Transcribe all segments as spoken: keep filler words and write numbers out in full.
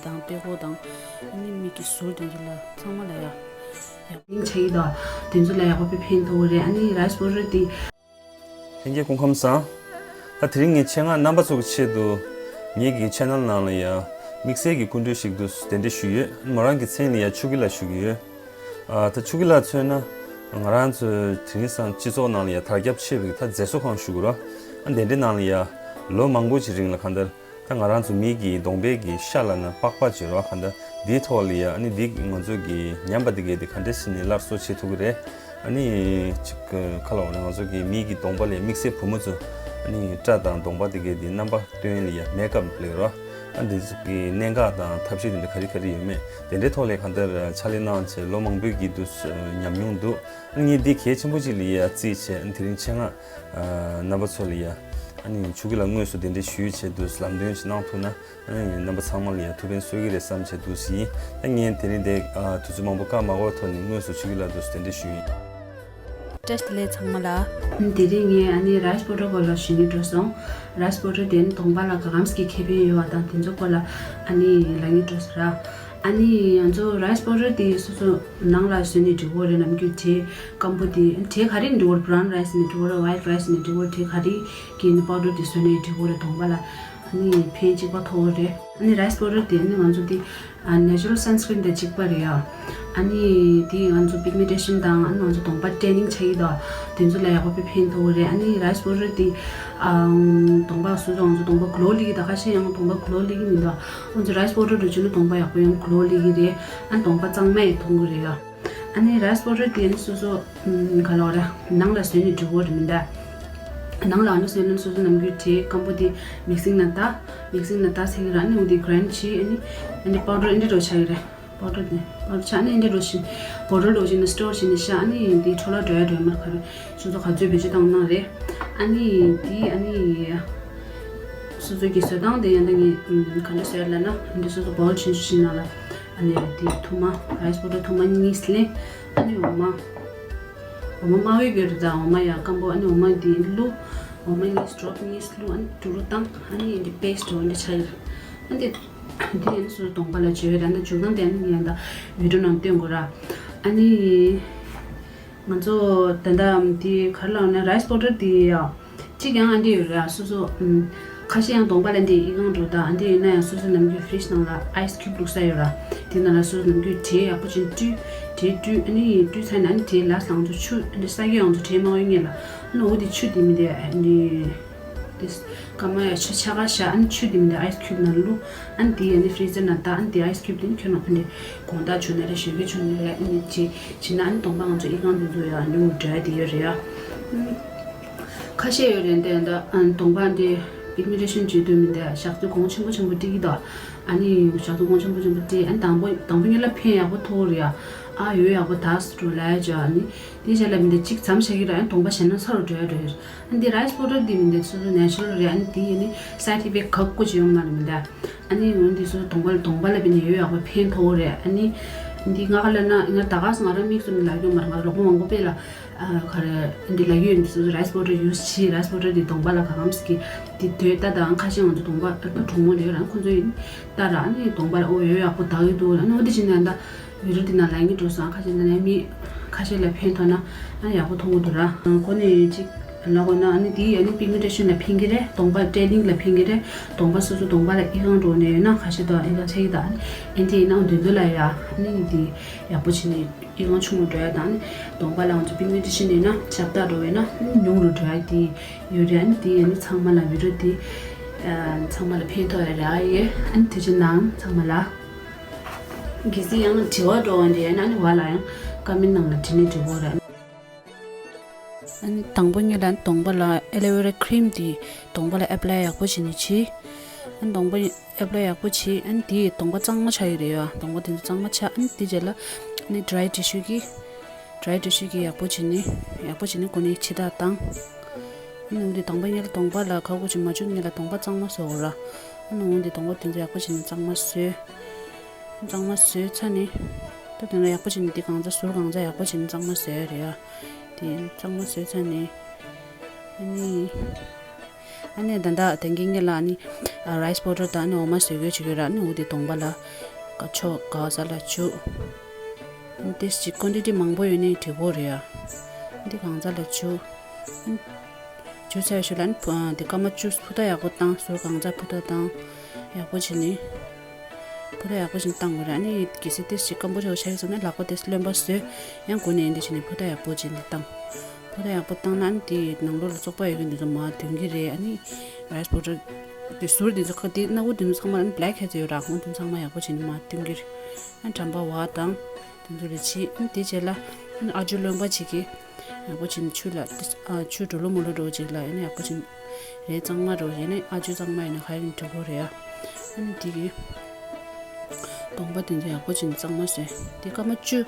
དང་དཔེ་ཀློག་དང་། ཨ་ནི་མིག་གི་ཟུར་དེ་ཚོ་ལ་ཚང་མ་ལ་ཡ་ཡག་ཉིང་ཆ་ཡི་དང་དེ་ཚོ་ལ་ཡག་པོ་དཔེ་ཕན་ཐོགས་རེད། ཨ་ནི་རའིས་པའུ་ཌར་དེ། ལྷན་རྒྱས་སྐུ་ཁམས་བཟང་། ད་དེ་རིང་ངས་ཆེད་མངགས་རྣམ་པ་ཚོ་གི་ཆེད་དུ་ངེད་ཀྱི་ཆེ་ནལ་ནང་ལ་ཡ་དམིགས་བསལ་གྱི་སྐུ་མགྲོན་ཞིག་ཏུ་གདན་འདྲེན་ཞུས་ཡོད། མོ་རང་གི་མཚན་ལ་ཡ་ཆོས་སྐྱིད་ལགས་ཞུ་གི་ཡོད། ཨ། ད་ཆོས་སྐྱིད་ལགས་མཚོན་ན་ང་རང་ཚོའི་དེང་སང་སྤྱི་ཚོགས་ནང་ལ་ཡ་དར་ཁྱབ་ཆེ་བའི་ད་མཛེས་བཟོ་ཁང་ཞུ་དགོས་ར། ཨ། དེ་འདྲའི་ནང་ལ་ཡ་ལོ་མང་པོ་ཅིག་རིང་ལ་གང་ལྟར་ད་ང་རང་ཚོ་མི་གི་གདོང་པའི་གི་ཤ་ལབ་ན་པགས་པ་ཅིག་ར། གང་ལྟར་འདིའི་ཐོག་ལ་ཡ་ཨ་ནི་འདི་ང་ཚོ་གི་ཉམས་པ་འདི་གས་དེ་ག་འདྲས་ཟེར་ནས་སླར་གསོ་བྱེད་ཐུབ་ཀྱི་རེད། ཨ་ནི་ཅིག་ཁ་ལ་འོ་ན་ང་ཚོ་གི་མི་གི་གདོང་པ་ལ་དམིགས་བསལ་བུ་མོ་ཚོ་ཨ་ནི་སྐྲ་དང་གདོང་པ་དེ་གའི་དེ་རྣམ་པ་སྟོན་ལ་ཡ་མེག་ཨབ་ལབ་ར། ཨ་འདི་ཚོ་གི་གནད་འགག་དང་ཐབས་ཤེས་དེ་འདྲ་ག་རེ་ག་རེ་ཡོད་མེད་དེ་འདྲའི་ཐོག་ལ་གང་ལྟར་ཕྱག་ལས་གནང་བྱས་ལོ་མང་པོའི་གི་དུས་ཉམས་མྱོང་འདུག་ཨ་ངས་འདི་གལ་ཆེན་པོ་ཅིག་ལ་ཡ་བརྩིས་བྱས་ཨ་དེ་རིང་ཆེད་མངགས་རྣམ་པ་ཚོ་ལ་ཡ་ཨ་ནི་ཆོས་སྐྱིད་ལགས་དངོས་སུ་གདན་འདྲེན་ཞུས་བྱས་དུས་ལམ་སྟོན་ཞིག་གནང་ཐུབ་ན། ཨ་ནི་རྣམ་པ་ཚང་མ་ལ་ཡང་ཐུགས་ཕན་གསོས་ཀྱི་རེད་བསམ་བྱས་འདུག་སེ་ཡིན། ད་ངས་དེ་རིང་འདི་ཨ་དུས་ཚོད་མང་པོ་བཀག་མ་དགོས་ཐོག་ནས་དངོས་སུ་ཆོས་སྐྱིད་ལགས་འདུག་སེ་གདན་འདྲེན་ཞུས་ཡིན། བཀྲ་ཤིས་བདེ་ལེགས་ཚང་མ་ལ། དེ་རིང་ངས་ཨ་ནི་རའིས་པའུ་ཌར་སྐོར་ལ་ཞུ་སྙིང་འདོད་སོང་། རའིས་པའུ་ཌར་དེ་ནི་གདོང་པ་ལ་ག་གམ་གྱི་ཁེ་ཕན་ཡོད་པ་དང་དེ་ཚོ་སྐོར་ལ་ཨ་ནི་ལབ་སྙིང་འདོད་སོང་ར། ཨ་ནི་ང་ཚོ་རའིས་པའུ་ཌར་དེ་སོ་སོ་ནང་ལ་བཟོས་ནས་འགྲིག་གི་རེད། ནམ་རྒྱུན་དེ་སྐམ་པོ་དེ་དེ་ག་རེ་འགྲིག་གི་རེད། བྷ་རའུན་རའིས་ནས་འགྲིག་གི་རེད། ཝའིཊ་རའིས་ནས་འགྲིག་གི་རེད། དེ་ག་རེ་གི་ནི་པའུ་ཌར་དེ་བཟོས་ནས་འགྲིག་གི་རེད། གདོང་པ་ལ་ཨ་ནི་ཕན་གཅིག་པ་ཐོགས་རེད། ཨ་ནི་རའིས་པའུ་ཌར་དེ་ནི་ང་ཚོ་དེ་ཨ་ནེ་ཅུ་རལ་སན་སི་ཀྲིན་དང་གཅིག་པ་རེད་ཡ། ཨ་ནི་དེ་ང་ཚོ་པིག་མེན་ཊེ་ཤན་དང་ཨ་ནི་ང་ཚོ་གདོང་པ་ཊེ་ནིང་ཆགས་ཀྱི་དང་དེ་ཚོ་ལ་ཡག་པོ་དཔེ་ཕན་ཐོགས་རེད། ཨ་ནི་རའིས་པའུ་ཌར་དེ་ཨ་གདོང་པ་སོ་སོ་ང་ཚོ་གདོང་པ་གྷ་ལོ་སླེབས་ཀྱི་ད་ཁ་ཤས་ཡང་གདོང་པ་གྷ་ལོ་སླེབས་ཀྱི་མི་འདུག་ང་ཚོ་རའིས་པའུ་ཌར་དེ་བྱུགས་ན་གདོང་པ་ཡག་པོ་ཡང་གྷ་ལོ་སླེབས་ཀྱི་རེད། ཨ་ནི་གདོང་པ་གཙང་མ་ཡང་མཐོང་གི་རེད་ཡ། ཨ་ནི་རའིས་པའུ་ཌར་དེ་ནི་སོ་སོ་ཨམ་ག་ལབ་ར་ནང་ལ་བཟོས་ནས་འགྲིག་གི་རེད་མི་འདུག་ནང་ལ་ཨ་ནི་བཟོས་ན་སོ་སོ་ནམ་རྒྱུན་དེ་སྐམ་པོ་དེ་མིག་སིང་ནང་བཏགས། མིག་སིང་ནང་བཏགས་ཚར་གི་ར་ཨ་ནི་འོ་དེ་གྷི་རའིན་ཌ་བྱས། ཨ་ནི་ཨ་ནི་པའུ་ཌར་ཨ་འདྲ་འདྲ་བོ་ཆགས་ཀྱི་རེད། པའུ་ཌར་དེ་པའུ་ཌར་ཆགས་ཨ་ནི་ཨ་འདྲ་འདྲ་བོ་བྱས་བོ་ཊལ་འདྲ་བོ་བྱས་ནས་སི་ཊོར་བྱས་ནས་བཞག་ཨ་ནི་དེ་འཕྲོ་བརླག་འགྲོ་ཡ་འགྲོ་ཡ་མ་རེད། ག་རེ་སོ་སོ་ག་ཚོད་བེད་སྤྱོད་བཏང་གནང་རེད། ཨ་ནི་དེ་ཨ་ནི་སོ་སོ་གི་བཟོ་སྟངས་དེ་ཡང་ད་ངས་ཨམ་ག་འདྲ་བཟོས་ལབ་ན་ཨ་འདི་སོ་སོ་བོལ་ཆུང་ཆུང་ཞིག་ནང་ལ་ཨ་ནི་དེ་ཐུར་མ་རའིས་པའུ་ཌར་ཐུར་མ་གཉིས་ལེན། ཨ་ནི་འོ་མ་འོ་མ་དམར་པོའི་གི་རེད་ད། འོ་མ་ཡ་སྐམ་པོ་ཨ་ནི་འོ་མ་དེ་བླུགས། འོ་མ་གཉིས་ཌོབ་གཉིས་བླུགས། ཨ་ནི་དུ་རུ་བཏང་། ཨ་ནི་འདི་པེ་སི་ཊི་འོ་འདི་ཆགས་ཡོད། ཨ་འདི་འདི་ཡང་སོ་སོ་གདོང་པ་ལ་བྱོས་ཡོད་རེད། ཨ་འདི་འཇུག་སྟངས་དེ་ཨ་ནི་ངས་ད་བི་ཌིའོ་ནང་སྟོན་དགོས་ར། ཨ་ནི་ང་ཚོ་ད་ལྟ་འདི་ག་རེ་ལབ་ན་རའིས་པའུ་ཌར་འདི་ཡ་གཅིག་ཡང་ཨ་འདི་ཡོད་ར། སོ་སོ་ཨམ་ཁ་ཤས་ཡང་གདོང་པ་ལ་འདི་ཨི་ཁུང་འགྲོ་ད། ཨ་འདི་ཡིན་ན་ཡང་སོ་སོ་ནམ་རྒྱུན་ཕི་རིཇ་ནང་ལ་ཨའི་སི་ཁིའུབ་བླུགས་ས་ཡོད་ར། དེ་ནང་ལ་སོ་སོ་ནམ་རྒྱུན་དེ་ཡག་པོ་བྱས་ནས་བཀྲུས། དེ་བཀྲུས་ཨ་ནི་བཀྲུས་ཚར་ནས་ཨ་ནི་དེ་ལ་སང་ཚོ་ཆུ་ཨ་འདི་ས་གི་ཡང་ཚོ་དྲས་མང་བོ་ཡིན་ངེས་ལ། ཨ་ནི་འོ་དེ་ཆུ་དེ་མི་དེ་ཨ་ནི་དེ་སྐར་མ་ཡ་ཆུ་ཆ་ག་བཞག་ཨ་ནི་ཆུ་དེ་མི་དེ་ཨའི་སི་ཁིའུབ་ནང་བླུགས། ཨ་ནི་དེ་ཨ་ནི་ཕི་རི་ཛར་ནང་བཏང་། ཨ་ནི་དེ་ཨའི་སི་ཁིའུབ་དེ་ནི་ཁྱོད་རང་ཨ་ནི་དགོང་དག་བྱུག་ན་རེད། ཞོགས་ཀས་བྱུག་ན་རེད། ཨ་ནི་བྱས་བྱས་ན་ཨ་ནི་གདོང་པ་ང་ཚོ་ཨི་ཁུང་དེ་ཚོ་ཡང་ཉུང་རུ་འགྲོ་ཡ་དེ་ཡོད་རེད་ཡ། ཁ་ཤས་ཡོད་རེད་འདི་འདྲ། ཨ་གདོང་པ་འདི་པིག་མེན་ཊེ་ཤན་བྱེད་དུས་མི་འདི་ཞག་ཚོད་གོང་ཆེན་པོ་ཆེན་པོ་སྤྲད་ཀྱི་འདུག་ཨ་ནི་ཞག་ཚོད་གོང་ཆེན་པོ་ཆེན་པོ་སྤྲད། ཨ་ནི་དང་པོ་དང་པོ་ཉིད་ལ་ཕན་ཡག་པོ་ཐོགས་རེད་ཡ། ཨ་འོད་ཡག་པོ་དག་སུ་འགྲོ་ལ་ཡ་ཅོ། ཨ་ནི་དེ་རྗེས་ལ་མི་འདི་གཅིག་མཚམས་བཞག་གི་ར། ཨ་ནི་གདོང་པ་གཞན་ན་ཚ་རུ་འགྲོ་ཡ་འགྲོ་ཡ་རེད། ཨ་ནི་འདི་རའིས་པའུ་ཌར་འདི་མི་འདི་སོ་སོ་ནེ་ཅུ་རལ་རེད། ཨ་ནི་འདི་ཡིན་ནི་སའེ་ཌི་ཨི་ཕེག་ག་གོ་ཅི་ཡོང་མ་རེད་མི་འདི། ཨ་ནི་འོན་ཏེ་སོ་སོ་གདོང་པ་གདོང་པ་ལ་བྱས་ནས་འོད་ཡག་པོ་ཕན་ཐོགས་རེད། ཨ་ནི་འདི་ང་ག་ལབ་ན་ང་ད་ག་སེ་ང་རང་དམིགས་སུ་ནི་ལབ་ཀྱི་ཡོད་མ་རེད། ང་རོགས་པ་མང་པོ་དཔེ་ལ་ཨ་ག་རེ་འདི་ལབ་ཀྱི་ཡོད། འདི་སོ་སོ་རའིས་པའུ་ཌར་ཡུ་སི་བྱེད། རའིས་པའུ་ཌར་འདི་གདོང་པ་ལ་ག་གམ་ཟེར་གི་འདི་དོད་ལྟ་དང་། ཁ་ཤས་ང་ཚོ་གདོང་པ་ཨ་གྲོགས་མོ་འདི་རང་ཁོང་ཚོ་ཡིན་ལྟ་ར། ཨ་ནི་གདོང་པ་ལ་འོ་འོད་ཡག་པོ་དག་གི་འདུག་ཨ་ནི་འོ་འདི་བྱས་ནས་ད་བི་ཌིའོ་འདི་ནང་ལབ་ཀྱི་འགྲོ་སོང་། ཁ་ཤས་ནས་མི་ཁ་ཤས་ལ་ཕན་ཐོགས་ན་ཨ་ནི་ཡག་པོ་མཐོང་གི་འདུག་ར། ཁོ་ནས་གཅིག་ལབ་དགོས་ན་ཨ་ནི་འདི་ཨ་ནི་པིག་མེན་ཊེ་ཤན་ལ་ཕན་གྱི་རེད། གདོང་པ་ཊེ་ནིང་ལ་ཕན་གྱི་རེད། གདོང་པ་སོ་སོ་གདོང་པ་ལ་ཨི་ཁུང་འགྲོ་ནས་ཡོད་ན་ཁ་ཤས་དང་ཨི་ཁུང་ཆགས་ཀྱི་ད། ཨ་ནི་འདི་ཡིན་ན་འདི་ཚོ་ལ་ཡ་ཨ་ནི་འདི་ཡག་པོ་བྱས་ནས་ཨི་ཁུང་ཆུང་རུ་འགྲོ་ཡ་དང་། ཨ་ནི་གདོང་པ་ལ་ང་ཚོ་པིག་མེན་ཊེ་ཤན་ཡོད་ན་ཁྱབ་བརྡལ་འགྲོ་བས་ན་ཨ་ནི་ཉུང་རུ་འགྲོ་ཡ་དེ་ཡོད་རེད། ཨ་ནི་དེ་ཨ་ནི་ཚང་མ་ལ་བི་ཌིའོ་དེ་ཚང་མ་ལ་ཕན་ཐོགས་ཡ་རེད། ཨ་ཡེ་ཨ་ནི་དེ་ཚོ་ནང་ཚང་མ་ལ། གལ་སྲིད་ཡང་དྲི་བ་འདྲ་བོ་འདྲ་ཡོད་ན་ཨ་ནི་བར་ལ་ཡང་ཀོ་མེན་ཊི་ནང་ལ་དྲི་ནས་འགྲིག་གི་རེད། ཨ་ནི་དང་པོ་ཉིད་ལ་གདོང་པ་ལ་ཨེ་ལོ་ཝེ་ར་ཁི་རིམ་དེ་གདོང་པ་ལ་ཨེབ་ལའི་ཡག་པོ་བྱས་ནས་བྱས། ཨ་ནི་གདོང་པ་ཨེབ་ལའི་ཡག་པོ་བྱས། ཨ་ནི་དེས་གདོང་པ་གཙང་མ་ཆགས་ཡོད་རེད་ཡ། གདོང་པ་དེ་ཚོ་གཙང་མ་ཆགས། ཨ་ནི་དེ་རྗེས་ལ་ཨ་ནི་ཌི་རའི་ཊི་ཤུ་གིས་ཌི་རའི་ཊི་ཤུ་གིས་ཡག་པོ་བྱས་ནས་ཡག་པོ་བྱས་ནས་ཁོ་ནི་ཕྱི་ཐག་བཏང་། ཨ་ནི་འདི་གདོང་པ་ཉིད་ལ་གདོང་པ་ལ་ཁ་ཁུ་ཅིག་མ་བྱུག་ཉིད་ལ་གདོང་པ་གཙང་མ་བཟོ་དགོས་ར། ཨ་ནི་འོན་ཏེ་གདོང་པ་དེ་ཚོ་ཡག་པོ་བྱས་ནས་གཙང་མ་བཟོས། གཙང་མ་བཟོས་ཚར་ནས། ད་དེ་ནས་ཡག་པོ་བྱས་ནས་འདི་གང་ཚ་ཟུར་གང་ཚ་ཡག་པོ་བྱས་ནས་གཙང་མ་བཟོས་ཡ་རེད་ཡ། དེ་གཙང་མ་བཟོས་ཚར་ནས། ཨ་ནི། ཨ་ནི་ད་ལྟ་དེང་གི་ངེད་ལ་ཨ་ནི་རའི་སི་པའུ་ཌར་དང་ཨ་ནི་འོ་མ་བཟོས་གོས་བྱེད་ཀྱི་ཡོད་ར། ཨ་ནི་འོ་དེ་གདོང་པ་ལ་ཀ་ཆོག་ག་ས་ལ་བྱུག་ཨ་ནི་ཏིས་ཅིག་ཀོན་ཊི་ཊི་མང་པོ་ཡོད་ནའི་འགྲིག་གོ་རེད་ཡ། ཨ་ནི་དེ་གང་ས་ལ་བྱུག་ཨ་ནི་བྱུག་ཚར་ཞུ་ལ་ཨ་ནི་དེ་སྐར་མ་བཅུ་ཕུ་ཐག་ཡག་པོ་བཏང་། ཟུར་གང་ས་ཕུ་ཐག་བཏང་། ཡག་པོ་བྱས་ནི། ཕུ་ཐག་ཡག་པོ་ཞིག་བཏང་དགོས་རེད། ཨ་ནི་གལ་སྲིད་ཏིས་ཞིག་སྐམ་པོ་ཞིག་ཆགས་ཀྱི་སོང་ན་ལག་པ་དེ་རློན་པ་བཟོས། ཡང་སྒོ་ནས་འདི་བྱས་ནས་ཕུ་ཐག་ཡག་པོ་ཅིག་འདི་བཏང་། ཕུ་ཐག་ཡག་པོ་བཏང་ན་ཨ་ནི་དེའི་ནང་ལོགས་ལ་བཙོག་པ་ཡོད་མཁན་འདི་ཚོ་མར་ཐོན་གྱི་རེད། ཨ་ནི་རའི་སི་པའུ་ཌར་དེ་ཟུར་འདི་ཚོ་ཁ་དེ་སྣ་བུག་འདི་ཚོ་ཚང་མ་ཨ་ནི་བྷེ་ལེག་ཧེ་ཙི་ཡོད་ར། ཁོང་དེ་ཚང་མ་ཡག་པོ་བྱས་ནས་མར་ཐོན་གྱི་རེད། ཨ་ནི་གྲམ་པ་བ་དང་དེ་ཚོ་ལ་བྱས། ཨ་ནི་དེ་རྗེས་ལ་ཨ་ནི་ཨ་ཇུ་རློན་པ་ཅིག་གིས། ཡག་པོ་བྱས་ནས་ཆུ་ལ་ཏིས་ཨ་ཆུ་འགྲོ་ལོ་མོ་ལོ་འགྲོ་ཅིག་ལ་ཡིན་ན་ཡག་པོ་བྱས་ནས་རས་གཙང་མ་རོ་ཡིན་ན་ཨ་ཇུ་གཙང་མ་ཡིན་ན་ག་ཡིན་འགྲོ་གོ་རེད་ཨ། ཨ་ནི་དེ་གི་གདོང་པ་དེ་ཚོ་ཡག་པོ་བྱས་ནས་གཙང་མ་བཟོས། དེ་སྐར་མ་བཅུ་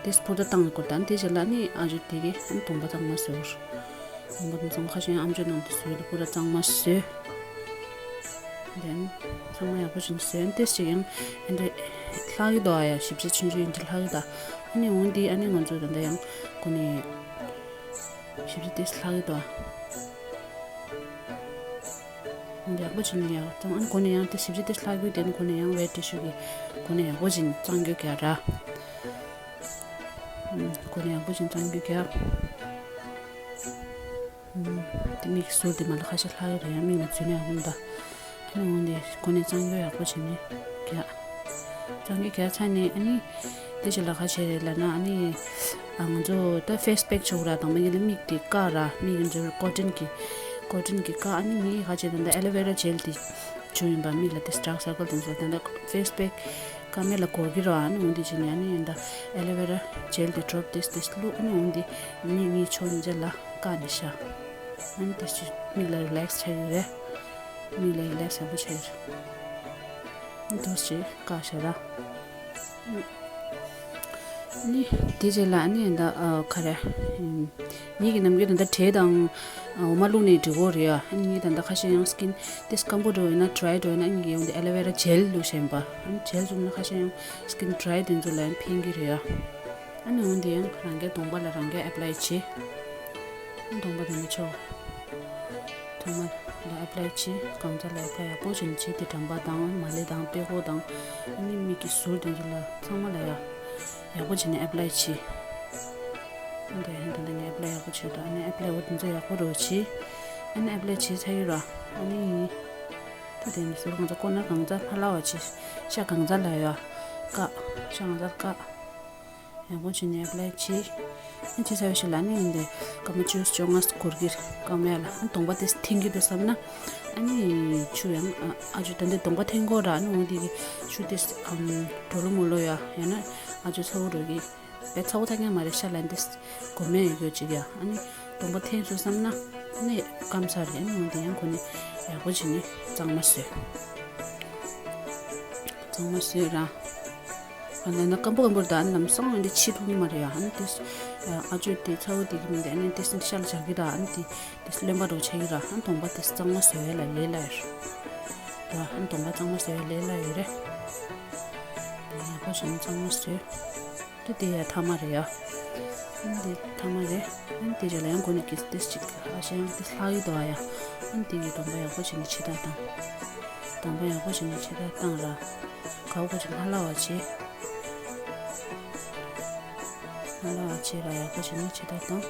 དེ་ཕུ་ཐག་བཏང་དགོས། ད་དེ་རྗེས་ལ་ནི་ཨ་ཇུ་དེ་གི་ཨ་ནི་གདོང་པ་གཙང་མ་བཟོས། གདོང་པ་དེ་ཚོ་ཁ་ཤས་ཨམ་ཅོག་ནང་དུ་བཟོས་ཏེ་ཕུ་ཐག་གཙང་མ་བཟོས། དེ་ཚང་མ་ཡག་པོ་བྱས་ནས་བཟོས། ཏིས་ཅིག་ཡང་ཨ་འདྲ་ལྷག་གི་འདུག་ཨ་ཡ། ཞིབ་ཆ་ཆུང་ཆུང་ཡིན་དུས་ལྷག་གི་འདུག་ཨ་ནི་འོ་འདི་ཨ་ནི་ང་ཚོ་ད་ལྟ་ཡང་སྒོ་ནས་ཞིབ་ཆ་ཏིས་ལྷག་གི་འདུག་ཨ། འོ་འདི་ཡག་པོ་བྱས་ནས་ཡག་ཙང་ཨ་ནི་སྒོ་ནས་ཡང་ཏིས་ཞིབ་ཆ་ཏིས་ལྷག་གི་དེ་ནི་སྒོ་ནས་ཡང་ཝེཊ་ཊི་ཤུ་གི་སྒོ་ནས་ཡག་པོ་བྱས་ནས་གཙང་གོས་རྒྱག་ར། སྒོ་ནས་ཡག་པོ་བྱས་ནས་གཙང་གོས་རྒྱག་དེ་མིག་ཟུར་དེ་མ་ལ་ཁ་ཤས་ལྷག་གི་རེད་ཡ། མིག་ལ་འཛུལ་ནས་ཡང་མི་འདའ། ཨ་ནི་འོ་འདི་སྒོ་ནས་གཙང་གོས་ཡག་པོ་བྱས་ནས་རྒྱག་གཙང་གོས་རྒྱག་ཚར་ནས་ཨ་ནི་དེ་ཞིག་ལ་ཁ་ཤས་རེད་ལབ་ན་ཨ་ནི་ཨ་ང་ཚོ་ད་ཕེ་སི་པེག་བྱུག་ར་དང་མ་ཡིན་ལ་མིག་དེ་བཀག་ར། མིག་ཡིན་ཚོ་ཀོ་ཊོན་གྱི་ཀོ་ཊོན་གྱི་བཀག་ཨ་ནི་ངས་ཁ་ཤས་ད་ལྟ་ཨ་ལོ་ཝེ་ར་ཇེལ་དེ་བྱུག་ཡིན་པ། མིག་ལ་དེ་ཌརྐ་སར་ཀལ་དེ་ཚོ་ད་ལྟ་ཕེ་སི་པེག་ཀ་མེ་ལ་འགོར་གི་ར། ཨ་ནི་འོ་འདི་བྱས་ནས་ཨ་ནི་ཡིན་ད་ཨ་ལོ་ཝེ་ར་ཇེལ་དེ་ཌོབ་ཏིས་ཏིས་བླུགས། ཨ་ནི་འོ་འདི་མིག་གཉིས་ཕྱོགས་གཉིས་ཆ་ལ་བཀག་ནས་བཞག་ཨ་ནི་ཏིས་ཅིག་མིག་ལ་རི་ལེག་སི་ཆགས་ཀྱི་རེད། མིག་ལ་རི་ལེག་སི་ཡག་པོ་ཆགས་ཀྱི་རེད། ཨ་ནི་ཏོག་ཙམ་བཀག་བཞག་ར། ཨ་ནི་དེ་རྗེས་ལ་ཨ་ནི་ད་ཨ་ག་རེ། ཨམ། ངེད་ཀྱི་ནམ་རྒྱུན་ད་ལྟ་བྲེ་དང་ཨ་འོ་མ་བླུགས་ནས་འགྲིག་གོ་རེད་ཡ། ཨ་ནི་ངས་ད་ལྟ་ཁ་ཤས་ཡང་སི་ཀིན་དེ་སྐམ་པོ་འགྲོ་ཡིན་ན་ཌི་རའི་འགྲོ་ཡིན་ན་ཨ་ནི་ངས་འོ་འདི་ཨ་ལོ་ཝེ་ར་ཇེལ་བླུགས་བཞིན་པ། ཨ་ནི་ཇེལ་བླུགས་ན་ཁ་ཤས་ཡང་སི་ཀིན་ཌི་རའི་དེ་ཚོ་ལ་ཡང་ཕན་གྱི་རེད་ཡ། ཨ་ནི་འོ་འདི་ཡང་རང་གི་གདོང་པ་ལ་རང་གིས་ཨེབ་ལའི་བྱེད། གདོང་པ་དེ་ནས་ཆོག་ཚང་མ་ལ་ཨེབ་ལའི་བྱེད། གང་ཚ་ལ་ཨེབ་ལའི་ཡག་པོ་བྱས་ནས་བྱེད། དེ་གྲམ་པ་དང་མ་ལེ་དང་པད་ཀོག་དང་ཨ་ནི་མིག་གི་ཟུར་དེ་ཚོ་ལ་ཚང་མ་ལ་ཡ་ཡག་པོ་བྱས་ནས་ཨེབ་ལའི་བྱེད། ཨ་འདི་ཧན་ད་འདི་ནས་ཨེབ་ལའི་ཡག་པོ་བྱེད་དོ། ཨ་ནི་ཨེབ་ལའི་འོ་དེ་ཚོ་ཡག་པོ་རོ་བྱེད། ཨ་ནི་ཨེབ་ལའི་བྱེད་ཚར་ཡོད་ར། ཨ་ནི་ད་དེ་ནས་ཟུར་གང་ཚ་ཀོ་ནར་གང་ཚ་ཕ་ལ་བ་བྱེད། ཤ་གང་ཚ་ལ་ཡ་བཀག་ཤ་གང་ཚ་བཀག་ཡག་པོ་བྱས་ནས་ཨེབ་ལའི་བྱེད། ཨ་ནི་བྱས་ཚར་བའི་ཤུལ་ལ་ཨ་ནི་འདི་སྐར་མ་བཅུ་བཅོ་ལྔ་འགོར་གྱི་རེད། སྐར་མ་ཡ་ལ་ཨ་ནི་གདོང་པ་དེ་འཐེན་གྱི་འདུག་བསམ་ན་ཨ་ནི་ཆུ་ཡང་ཨ་ཨ་ཅོ་ད་འདི་གདོང་པ་འཐེན་གོ་ར། ཨ་ནི་འོ་འདི་གི་ཆུ་དེ་ཨམ་འགྲོ་ལོ་མོ་ལོ་ཡ་ཡང་ན་ཨ་ཅོ་ཚ་བོ་འགྲོ་གི་བས་ཚ་བོ་ཐག་ཉེ་མ་རེད། ཤ་ལ་འདི་གོ་མེད་ཡོད་ཅིག་ཡ། ཨ་ནི་གདོང་པ་འཐེན་སོང་བསམ་ན་ཨ་ནི་སྐམ་ས་རེད། ཨ་ནི་འོ་འདི་ཡང་ཁོ་ནི་ཡག་པོ་བྱས་ནས་གཙང་མ་བཟོས། གཙང་མ་བཟོས་ར། ཨ་ནི་ན་སྐམ་པོ་སྐམ་པོ་རེད་ད། ཨ་ནི་ལམ་སང་འདི་ཕྱིས་ཐུབ་ནི་མ་རེད་ཡ། ཨ་ནི་དེ་ཨ་ཅོ་དེ་ཚ་བོ་དེ་གི་མི་འདི་ཨ་ནི་དེ་སྲིན་ཤ་ལ་བྱ་གི་ད། ཨ་ནི་དེ་དེ་རློན་པ་འགྲོ་ཆ་གི་ར། ཨ་ནི་གདོང་པ་དེ་གཙང་མ་བཟོ་ཡ་ལ་ལས་སླ་ཡོད་རེད་ད། ཨ་ནི་གདོང་པ་གཙང་མ་བཟོ་ཡ་ལས་སླ་ཡོད་རེད། ཡག་པོ་བྱས་ནས་གཙང་མ་བཟོས། དེ་དེ་ཡ་ཐ་མ་རེད་ཡ། ཨ་ནི་དེ་ཐ་མ་རེད། ཨ་ནི་དེ་རྗེས་ལ་ཡང་མགོ་ནས་ཀིས་ཏིས་ཅིག་ཨ་ཤ་ཡང་ཏིས་ལྷག་གི་འདུག་ཨ་ཡ། ཨ་ནི་དེ་གི་གདོང་པ་ཡག་པོ་བྱས་ནས་ཕྱི་ཐག་བཏང་། གདོང་པ་ཡག་པོ་བྱས་ནས་ཕྱི་ཐག་བཏང་ར། གའུ་གོ་ཅིག་ཧ་ལ་བ་བྱེད། ཧ་ལ་བ་བྱེད་ར། ཡག་པོ་བྱས་ནས་ཕྱི་ཐག་བཏང་།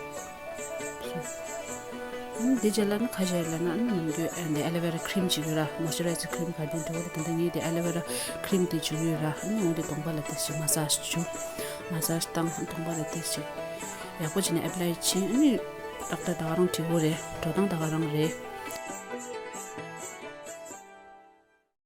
ཨ་ནི་དེ་རྗེས་ལ་ནི་ཁ་ཤས་ལ་ན་ཨ་ནི་ཡོང་རྒྱུ་ཨ་འདི་ཨ་ལོ་ཝེ་ར་ཁི་རིམ་ཅིག་ཡོད་ར། མོ་ཨིས་ཅར་རའི་ཛར་ཁི་རིམ་ག་དེ་འདྲ་བོ་རེད། ད་ལྟ་ངས་དེ་ཨ་ལོ་ཝེ་ར་ཁི་རིམ་དེ་བྱུགས་ཡོད་ར། ཨ་ནི་འོ་དེ་གདོང་པ་ལ་དེ་ཞིག་མ་སཱཇ་བྱུག་མ་སཱཇ་བཏང་། གདོང་པ་ལ་དེ་ཞིག་ཡག་པོ་བྱས་ནས་ཨེབ་ལའི་བྱས། ཨ་ནི་ཏག་ཏག་ད་ག་རང་བྲིས་པོ་རེད། འགྲོ་སྟངས་ད་ག་རང་རེད།